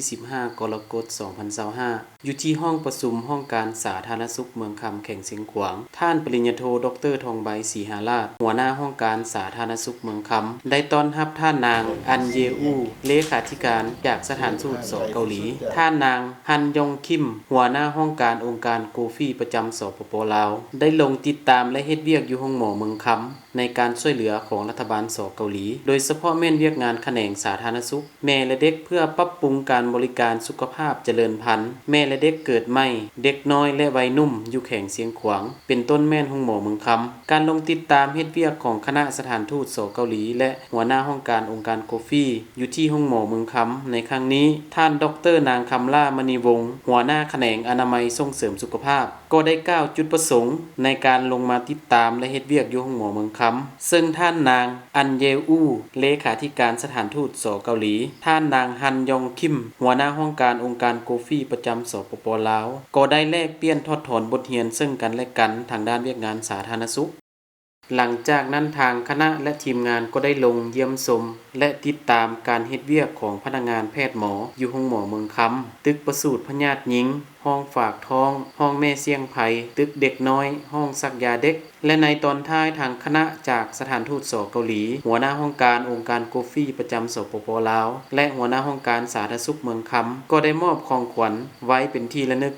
ສິບຫ້າ ກໍລະກົດ ສອງພັນຊາວຫ້າ ຢູ່ທີ່ຫ້ອງປະຊຸມຫ້ອງການສາທາລະນະສຸກເມືອງຄຳ ແຂວງຊຽງຂວາງ, ທ່ານປະລິນຍາໂທ ດອກເຕີ ທອງໃບ ສີຫາລາດ ຫົວໜ້າຫ້ອງການສາທາລະນະສຸກເມືອງຄຳ ໄດ້ຕ້ອນຮັບທ່ານນາງ ອັນເຢອູ ເລຂາທິການຈາກສະຖານທູດ ສ ເກົາຫຼີ, ທ່ານນາງ ຮັນຢອງຄິມ ຫົວໜ້າຫ້ອງການອົງການໂກຟີປະຈຳ ສປປ ລາວ ໄດ້ລົງຕິດຕາມ ແລະ ເຮັດວຽກຢູ່ໂຮງໝໍເມືອງຄຳ ໃນການຊ່ວຍເຫຼືອຂອງລັດຖະບານ ສ ເກົາຫຼີ, ໂດຍສະເພາະແມ່ນວຽກງານຂະແໜງສາທາລະນະສຸກ ແມ່ ແລະ ເດັກ ເພື່ອປັບປຸງການບໍລິການສຸຂະພາບຈະເລີນພັນ ແມ່ ແລະ ເດັກເກີດໃໝ່, ເດັກນ້ອຍ ແລະ ໄວໜຸ່ມ ຢູ່ແຂວງຊຽງຂວາງ ເປັນຕົ້ນແມ່ນໂຮງໝໍເມືອງຄຳ. ການລົງຕິດຕາມເຮັດວຽກຂອງຄະນະສະຖານທູດ ສ ເກົາຫຼີ ແລະ ຫົວໜ້າຫ້ອງການອົງການໂກຟີ ຢູ່ທີ່ໂຮງໝໍເມືອງຄຳໃນຄັ້ງນີ້, ທ່ານ ດອກເຕີ ນາງ ຄຳຫຼ້າ ມະນີວົງ ຫົວໜ້າຂະແໜງອະນາໄມສົ່ງເສີມສຸຂະພາບ ກໍໄດ້ກ່າວຈຸດປະສົງໃນການລົງມາຕິດຕາມ ແລະ ເຮັດວຽກຢູ່ໂຮງໝໍເມືອງຄຳ, ເຊິ່ງທ່ານນາງ ອັນເຢອູ ເລຂາທິການສະຖານທູດ ສ ເກົາຫຼີ, ທ່ານນາງ ຮັນຢອງຄິມ ຫົວໜ້າຫ້ອງການອົງການໂກຟີປະຈຳ ສປປ ລາວ ກໍໄດ້ແລກປ່ຽນຖອດຖອນບົດຮຽນເຊິ່ງກັນ ແລະ ກັນ ທາງດ້ານວຽກງານສາທາລະນະສຸກ. ຫຼັງຈາກນັ້ນ ທາງຄະນະ ແລະ ທີມງານກໍໄດ້ລົງຢ້ຽມຊົມ ແລະ ຕິດຕາມການເຮັດວຽກຂອງພະນັກງານແພດໝໍຢູ່ໂຮງໝໍເມືອງຄຳ, ຕຶກປະສູດພະຍາດຍິງ, ຫ້ອງຝາກທ້ອງ, ຫ້ອງແມ່ຊ້ຽງໄພ, ຕຶກເດັກນ້ອຍ, ຫ້ອງສັກຢາເດັກ ແລະ ໃນຕອນທ້າຍ ທາງຄະນະຈາກສະຖານທູດ ສ ເກົາຫຼີ, ຫົວໜ້າຫ້ອງການອົງການໂກຟີປະຈຳ ສປປ ລາວ ແລະ ຫົວໜ້າຫ້ອງການສາທາລະນະສຸກເມືອງຄຳ ກໍໄດ້ມອບຂອງຂວັນໄວ້ເປັນທີ່ລະນຶກ